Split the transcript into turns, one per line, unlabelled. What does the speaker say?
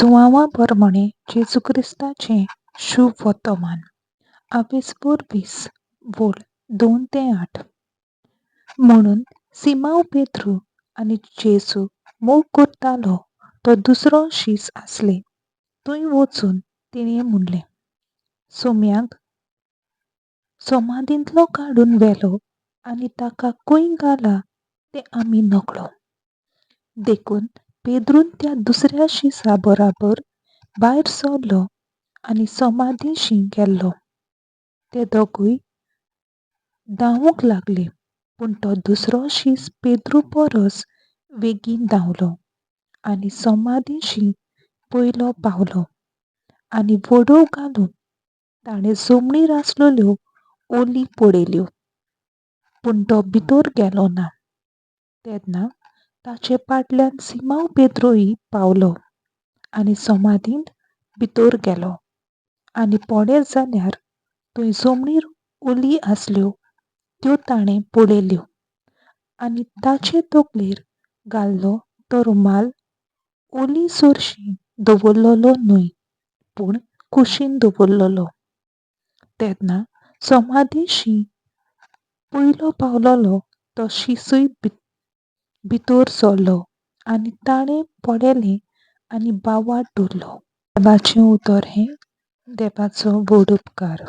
जुवांवा परमाणें जेजू क्रिस्ताचें शुभ वर्तमान. आवेस 20 वोळ 2 ते 8. म्हणून सिमांव पेद्रू आनी जेजू मोग करतालो तो दुसरो शीस आसले थंय वचून तिणें म्हणलें, सोम्याक समाधींतलो काडून व्हेलो आनी ताका खंय घाला तें आमी नकळो. देखून पेद्रून त्या दुसऱ्या शिसा बराबर भायर सरलो आनी समाधीशी गेल्लो. ते दोगूय धांवूंक लागले, पूण तो दुसरो शीस पेद्रू परस बेगीन धांवलो आनी समाधीशी पयलो पावलो आनी वडोव घालून ताणें जमनीर आसलेल्यो ओली पळयल्यो, पूण तो भितर गेलो ना. तेन्ना ताचे फाटल्यान सिमांव पेद्रूय पावलो आनी समाधींत भितर गेलो आनी पळयत जाल्यार थंय जमनीर ओली आसल्यो त्यो ताणें पळयल्यो आनी ताचे तकलेर घाल्लो तो रुमाल ओली सरशी दवरलेलो न्हय, पूण कुशीन दवरलेलो. तेन्ना समाधीशी पयलो पावलेलो तो शिसूय भितर सरलो आनी ताणें पळयलें आनी भावार्त धरलो. देवाचें उतर हें देवाचो व्हड उपकार.